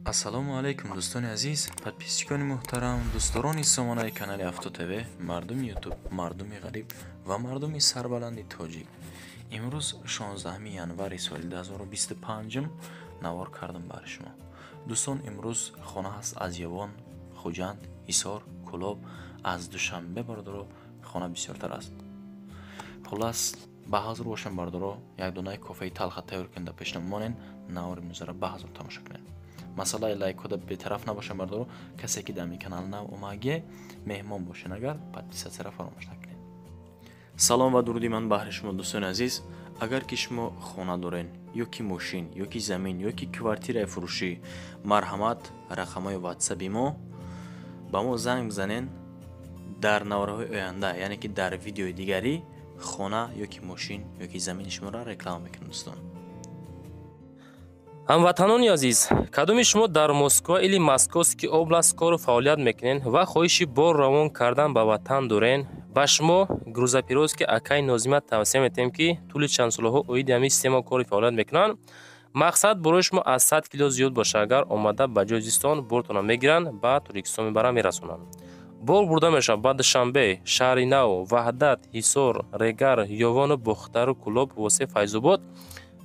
Ассалому алайкум, дӯстони азиз, подписчикони муҳтарам, дӯстдорони сомонаи канали Авто ТВ, мардуми Ютуб, мардуми ғариб ва мардуми сарбаланди тоҷик. Имрӯз 16 январи соли 2025 навор кардам барои шумо. Дӯстон, имрӯз хона ҳаст аз Ёвон, Хуҷанд, Ҳисор, Кӯлоб, аз Душанбе, бародаро, хона бисёртар аст. Хуллас, ба ҳазур бошем, бародаро, як донаи кофеи талха тайёр кунед, пешна монен, навори музара ба ҳазур тамошо кунед. Масъалаи лайкҳода бетараф набошем, бародаро. Касе ки дар канал нав омаге, меҳмон бошен, агар подписаться ра фаромӯш накунед. Салом ва дуруди ман баҳри шумо, дӯстони азиз. Агар ки шумо хона дорен, ё ки мошин, ё ки замин, ё ки квартираи фурӯшӣ, марҳамат, рақамҳои ватсаби мо ба мо занг бизанен. Дар навораҳои оянда, яъне ки дар видеои дигарӣ, хона ё ки мошин ё ки замини шуморо реклама мекунем, дӯстон. Ҳамватанони азиз, кадоми шумо дар Москва или Московский область кору фаъолият мекунед ва хоҳиши бор равон кардан ба ватан дорен, ба шумо грузоперевозки акаи Нозима тавсия метиҳем, ки тӯли чанд солаҳо оиди ҳамин система кори фаъолият мекунанд. Мақсад, борои шумо аз 100 кило зиёд боша, агар омада ба ҷои зистон бортона мегиранд, ба Тоҷикистон мебаранд, мерасонанд. Бор бурда мешавад ба Душанбе, Шаҳри Нав, Ваҳдат, Ҳисор, Регар, Ёвону Бохтару Кӯлоб, Восе, Файзобод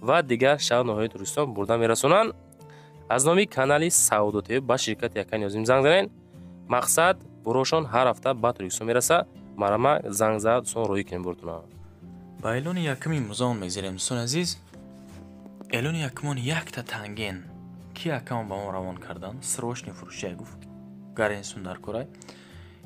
ва дигар шаҳр ноҳияи Тоҷикистон бурда мерасонанд. Аз номи канали Савдо ТВ ба ширкати акаи Нозим занг занед. Мақсад, борошон ҳар ҳафта ба Тоҷикистон мераса. Марама, занг зад, дӯстон, роҳӣ кунем бортона. Ба эълони якуми имрӯзаон мегзарем, дӯстони азиз. Эълони якумон якта танген, ки акамон ба мо равон кардан, срочный фурӯшия гуфт, гаренсун дар корай.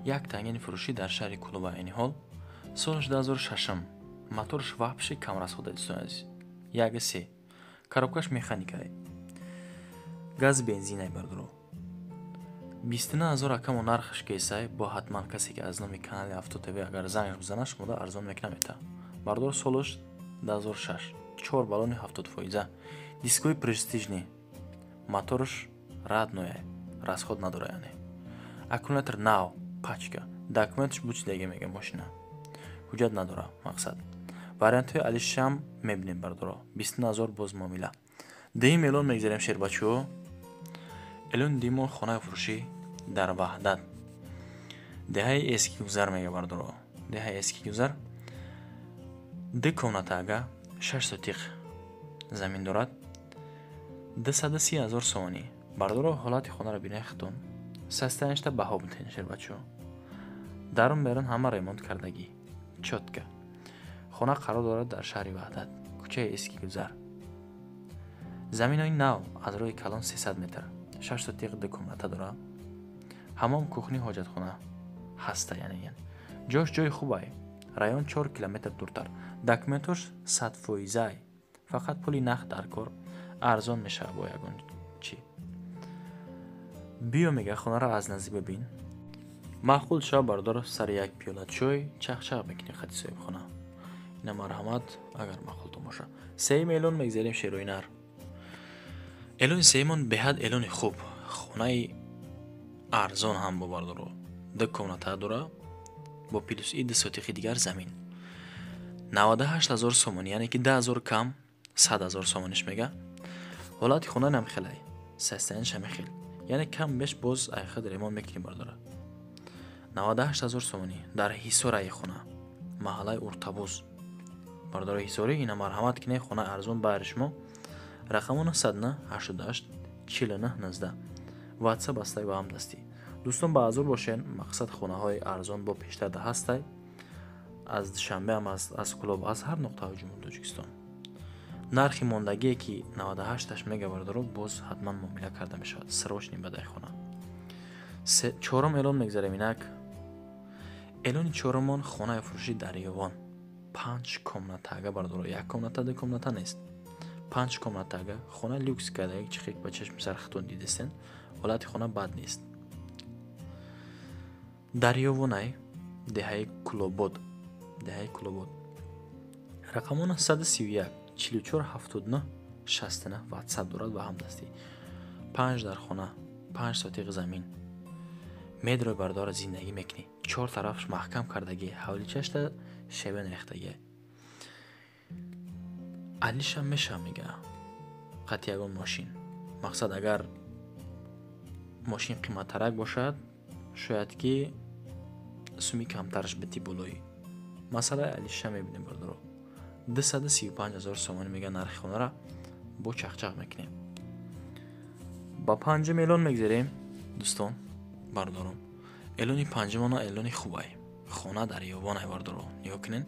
Як тангени фурӯшӣ дар шаҳри Кӯлоба, айни ҳол солаш 2006, моторш вообще камрасхода, дӯстони азиз, 1,3, коробкаш механикай, газ бензинай, бардоро. 29 000 акамо нархаш кесай. Бо ҳатман касе ки аз номи канали Авто ТВ агар зангаш бизанад, шумода арзон мекунам мета. Бардор, солаш 2006, чор баллони 70%, дискои престижный, моторш родной, расход надора, яъне аккумулятор нав, пачка, документш бучидаге мега, мошина ҳуҷҷат надора. Мақсад, вариантҳои алишам мебинем, бардоро. 29 000, боз муомила. Дуюм эълон мегзарем, шербачиҳо. Эълони дуюмон хонаи фурӯшӣ дар Ваҳдат, деҳаи Эскигузар мега, бардоро. Деҳаи Эскигузар, ду комната, ага, 6 сотиқ замин дорад, 230 000 сомонӣ. Бардоро, ҳолати хонаро бинай хитон, состояние шта баҳо бутен, шербачиҳо. Дарун берун ҳама ремонт кардагӣ, чётко. Хона қарор дорад дар шаҳри Ваҳдат, кӯчаи Эскигузар, заминои нав, аз роҳи калон 300 метр, 6 сотиқ, ду комната дорад, ҳамом, кухня, ҳоҷатхона ҳаста, яъне ҷош ҷои хубай, район 4 километр дуртар, документош 100%-ай, фақат пули нақд дар кор. Арзон мешавад бо ягон чӣ. Биё, мега, хонаро аз наздик бибин, маъқул шава, бардор, сари як пиёла чой чахчах мекунӣ хати соҳибхона. Ина, марҳамат, агар маъқултон боша. Сеюм эълон мегзарем, шерои нар. Эълони сеюмон беҳад эълони хуб, хонаи арзон ҳам бо, бардоро. Ду комната дора бо плюс и 2 сотиқи дигар замин, 98 000 сомонӣ, яъне ки 10 000 кам, 100 000 сомониш мега. Ҳолати хона намхелай, состояние ш ҳамихел, яъне кам беш боз айхад ремонт мекунӣ, бардора. 98 000 сомонӣ, дар Ҳисораи хона, маҳаллаи Уртабуз, бардори ҳисорӣ. Ина, марҳамат кине, хона арзон баҳри шумо. Рақамо 988 49 19, ватсап астай ба ҳамдастӣ. Дӯстон, ба ҳазур бошен. Мақсад, хонаҳои арзон бо пештарда ҳастай, аз Душанбе ҳам аст, аз Кӯлоб, аз ҳар нуқтаҳои Ҷумҳури Тоҷикистон. Нархи мондагие ки 98-аш мега, бардоро, боз ҳатман муомила карда мешавад. Срочный бадай хона. Чорум эълон мегзарем инак. Эълони чорумон хонаи фурӯшӣ дар Ёвон, панҷ комнатага, бардоро, як комната, ду комната нест, панҷ комнатага, хона люкс карда, чихе ба чашми сар хитон дидестен, ҳолати хона бад нест. Дар Ёвонай, деҳаи Кулобод, деҳаи Кулобод. Рақамон 131 44 79 69, ватсап дорад ба ҳамдастӣ. Панҷ дар хона, 5 сотиқ замин медрой, бардора, зиндагӣ мекунӣ. Чор тарафш маҳкам кардагӣ, ҳавличашта шебен рехтагӣ. Алишам меша мега, қати ягон мошин. Мақсад, агар Мошин қиматтарак бошад, шояд ки суми камтараш бити болоӣ. Масъалаи алиша мебинем, бародаро. 235 ҳазор сомонӣ мега нархи хонара, бо чақчақ мекунем. Ба панҷум эълон мегзарем, дӯстон, бародарон. Эълони панҷумона эълони хубай. Хона дар ёбонай, бародаро. Нигоҳ кунен.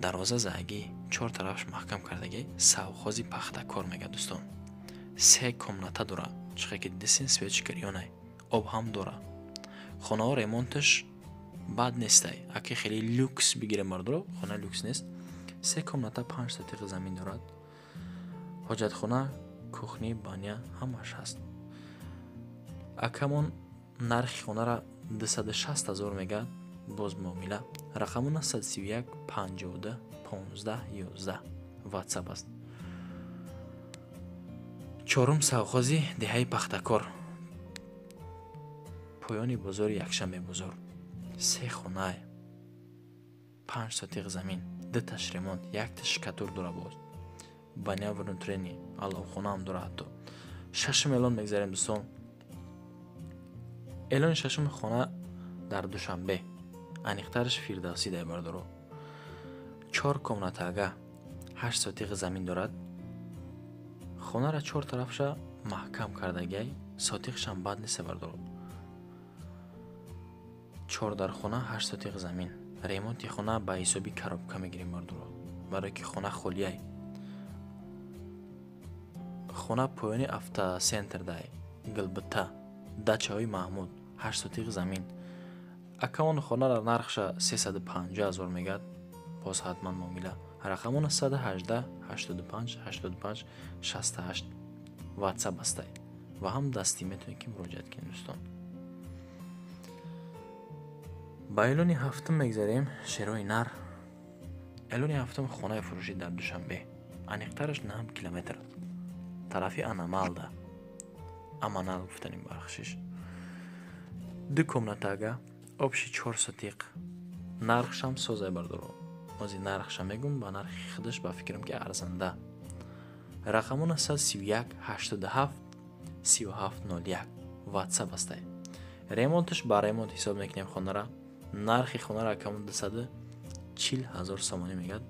Дарвоза заагӣ, чор тарафаш маҳкам кардагӣ, совхози Пахтакор мега, дӯстон. Се комната дора. Чихе ки дисен свечкарионай. Об ҳам дора. Хонаҳо ремонташ бад нестай. Аки хеле люкс бигирем, бародаро, хона люкс нест. Се комната, 5 сотиқ замин дорад. Ҳоҷатхона, кухни, баня ҳамаш ҳаст. Акамон нархи хонара 260 ҳазор мегӯяд, боз муомила. Рақаму 931 52 15 11 WhatsApp аст. Чорум совхози деҳаи Пахтакор. Поёни бозори Якшанбе бозор. Се хонае. 5 сотиқ замин, ду таш ремонт, як таш штукатур дора боз. Баня внутренний, аловхонаам дора ҳатто. Шашум эълон мегзарем, дӯстон. Эълони шашуми хона дар Душанбе. Аниқтараш Фирдавсӣ дай, бародаро. 4 комнатага, 8 сотиқ замин дорад. Хонара чор тарафша маҳкам кардагиай, сотиқшам бад нест, бародаро. 4 дархона, 8 сотиқ замин. Ремонти хона ба ҳисоби коробка мегирем, бародаро. Барое ки хона холиай. Хона поёни автоцентр дай, Гилбита, дачаҳои Маҳмуд, 8 сотиқ замин. Акамон хонара нархша 350 ҳазор мегӯяд, боз ҳатман муомила. Рақамон 118 85 85 68 WhatsApp астай. Ва ҳам дастӣ метавонед ки муроҷиат кунед, дӯстон. Ба эълони ҳафтум мегзарем, шерои нар. Эълони ҳафтум хонаи фурӯшӣ дар Душанбе. Аниқтараш 9 километр. Тарафи Анамалда. Аманал гуфтаним, бахшиш. 2 комнатага, общий 4 сотиқ. Нархшам созай, бародаро. Ози нархша мегум, ба нархи худаш ба фикрам ки арзанда. Рақамон 131 87 37 01 WhatsApp астай. Ремонташ ба ремонт ҳисоб мекунем хонара. Нархи хонара акамон 240 ҳазор сомонӣ мегӯяд.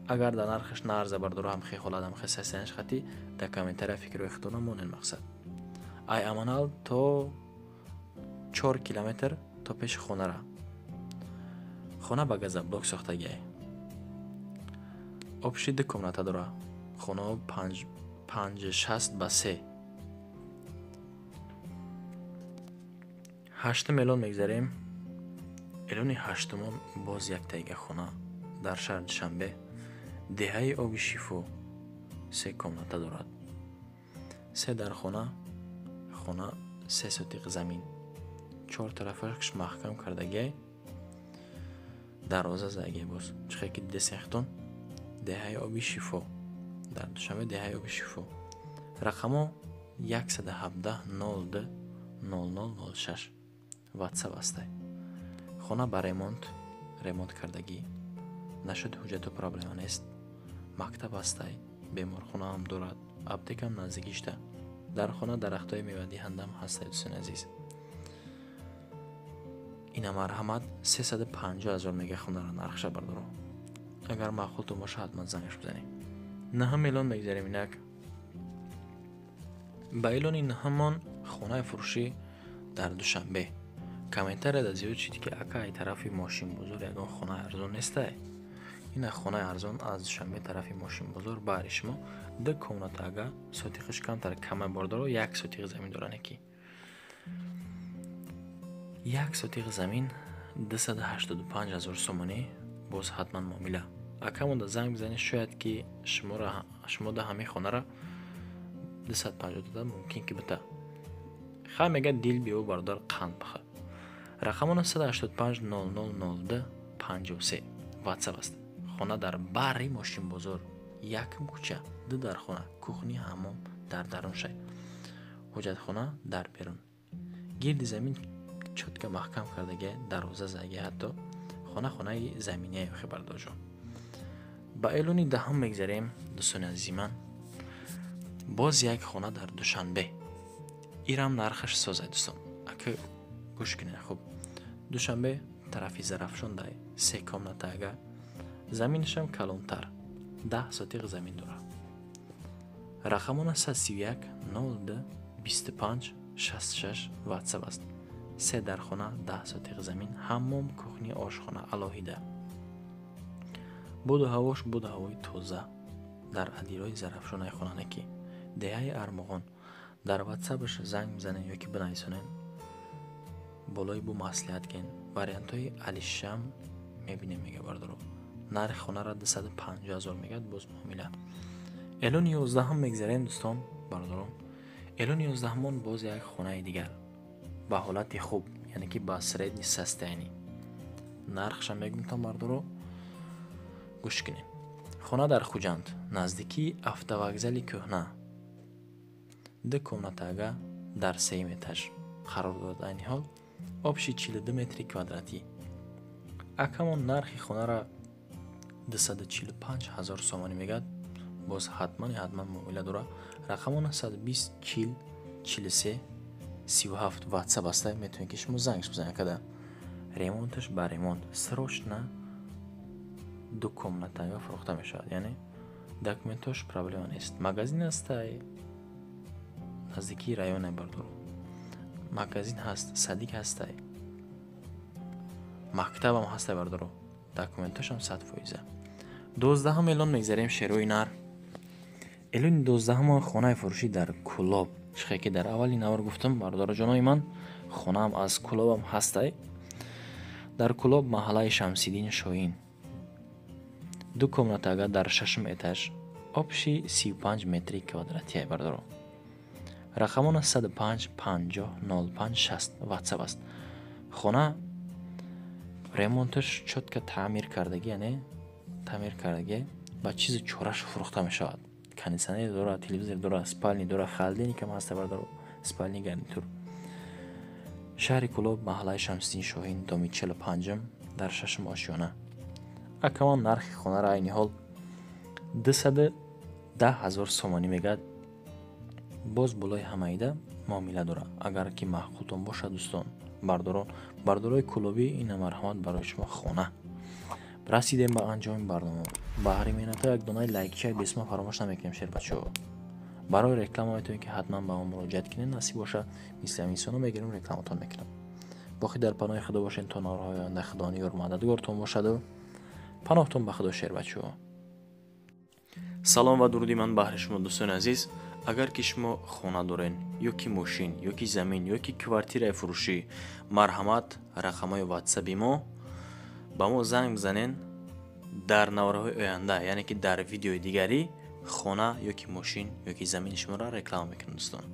Агар дар нархаш наарза, бародаро, ҳам хе холад, ҳам хе сасанаш хати, дар комментария фикрҳои худтона монед, мақсад. Ай Аманал то 4 километр то пеши хонара. Хона ба газоблок сохтагиай. Общий 2 комната дора. Хона 5 6 ба 3. Ҳаштум эълон мегзарем. Эълони ҳаштумон боз яктаига хона дар шаҳри Душанбе, деҳаи Оби Шифо, се комната дорад. Се дархона, хона 3 сотиқ замин. Чор тарафаш маҳкам кардагиай. Дарвоза задагиай боз. Чихе ки дидесен, деҳаи Оби Шифо. Дар Душанбе, деҳаи Оби Шифо. Рақамо 117 02 0006 WhatsApp астай. Хона ба ремонт, ремонт кардагӣ. Нашуд ҳуҷҷату проблема нест. Мактаб ҳастай, беморхонаам дорад, аптекам наздикишта. Дар хона дарахтҳои мевадиҳандаам ҳастай, дӯстони азиз. Ина марҳамат, 350 ҳазор мега хонара нархша, бародаро. Агар маъқултон боша, ҳатман зангаш бизанед. Наҳум эълон мегзарем инак. Ба эълони наҳумон хонаи фурӯшӣ дар Душанбе. Комментарияда зиёд шид ки ака, ай тарафи мошинбозор ягон хонаи арзон нестай. Ина хонаи арзон аз Душанбе, тарафи мошинбозор, баҳри шумо ду комната ага, сотиқиш камтар камай, бародаро, як сотиқ замин доране ки. Як сотиқ замин 285 ҳазор сомонӣ, боз ҳатман муомила. Акамонда занг бизанед, шояд ки шумо да ҳамин хонара 250 дода мумкин ки бита. Хай мега дил биё, бародар, қанд бихӯр. Рақамон 185 00 02 53 WhatsApp аст. Хона дар барри мошинбозор, якум кӯча, ду дархона, кухни, ҳаммом дар дарун шай. Ҳоҷатхона дар берун. Гирди замин чётко маҳкам кардагиай, дарвоза задагиай ҳатто. Хона хонаи заминияе охи, бародарҷон. Ба эълони даҳум мегзарем, дӯстони азизи ман. Боз як хона дар Душанбе. Ирам нархаш созай, дӯстон. Ака, гӯш кунед хуб. Душанбе, тарафи Зарафшон дай, се комната ага, заминашам калонтар, 10 сотиқ замин дорад. Рақамона 131 02 25 66, ватсап аст. Се дархона, 10 сотиқ замин, ҳаммом, кухня, ошхона алоҳида. Боду ҳавош боду ҳавои тоза. Дар адирои Зарафшонаи хонане ки деҳаи Армуғон. Дар ватсапаш занг бизанед ё ки бинависонед, болои бу маслиҳат кен. Вариантҳои алишам мебинем, мега бардоро. Нархи хонара 250 000 мегӯяд, боз муомила. Эълони 11-ҳам мегзарем, дӯстон, бародарон. Эълони 11-ҳамон боз як хонаи дигар ба ҳолати хуб, яъне ки ба средний состояние. Нархша мегумтам, бардоро, гӯш кунем. Хона дар Хуҷанд, наздикии автовокзали кӯҳна, ду комната ага, дар сеюм этаж қарор дорад. Айни ҳол общий 42 метри квадратӣ. Акамон нархи хонара 245 ҳазор сомонӣ мегӯяд, боз ҳатмани ҳатман муомила дорад. Рақамон 120 40 43 37, ватсап аста. Метавонед ки шумо зангш бизанед када. Ремонташ ба ремонт, срочно ду комната фурӯхта мешавад, яъне документош проблема нест. Магазин ҳастай, наздикии районе, бардоро. Магазин ҳаст, садик ҳастай, мактабам ҳастай, бардоро. Документошам 100%-а. 12-ҳам эълон мегзарем, шерои нар. Эълони 12-ҳамон хонаи фурӯшӣ дар Кулоб. Чихе ки дар аввали навор гуфтам, бародароҷонои ман, хонаам аз Кулобам ҳастай. Дар Кулоб, маҳаллаи Шамсиддин Шоҳин, ду комната ага, дар шашум этаж, общий 35 метри квадратия, бардоро. Рақамона 105 50 05 60, ватсап аст. Хона ремонташ чётко таъмир кардагӣ, яъне таъмир кардагӣ, ба чизи чораш фурӯхта мешавад. Кондитсионер дорад, телевизор дорад, спальни дорад, холодильникам ҳаста, бардоро, спальни гарнитур. Шаҳри Кулоб, маҳаллаи Шамсиддин Шоҳин, доми 45-ум, дар шашум ошёна. Акамон нархи хонаро айни ҳол 210 000 сомонӣ мегӯяд, боз болои ҳамаида муомила дорад. Агар ки маъқултон бошад, дӯстон, бардорон, бардорои кулобӣ, ина марҳамат, барои шумо хона. Расидем ба анҷоми барнома. Баҳри меҳнатҳо як донаи лайкчаи бесма фаромӯш намекунем, шербачаҳо. Барои реклама метавонед ки ҳатман ба мо муроҷиат кунед. Насиб боша, мисли ҳаминсоно мегирем, рекламатон мекунам. Боқӣ дар паноҳи Худо бошед то наворҳои оянда. Худо ёр мададгортон бошаду паноҳтон ба Худо, шербачаҳо. Салом ва дуруди ман баҳри шумо, дӯстони азиз. Агар ки шумо хона дорен ё ки мошин, ё ки замин, ё ки квартираи фурӯшӣ, марҳамат, рақамҳои ватсаби мо ба мо занг бизанен. Дар наворҳои оянда, яъне ки дар видеои дигарӣ, хона ё ки мошин ё ки замини шуморо реклама мекунем, дӯстон.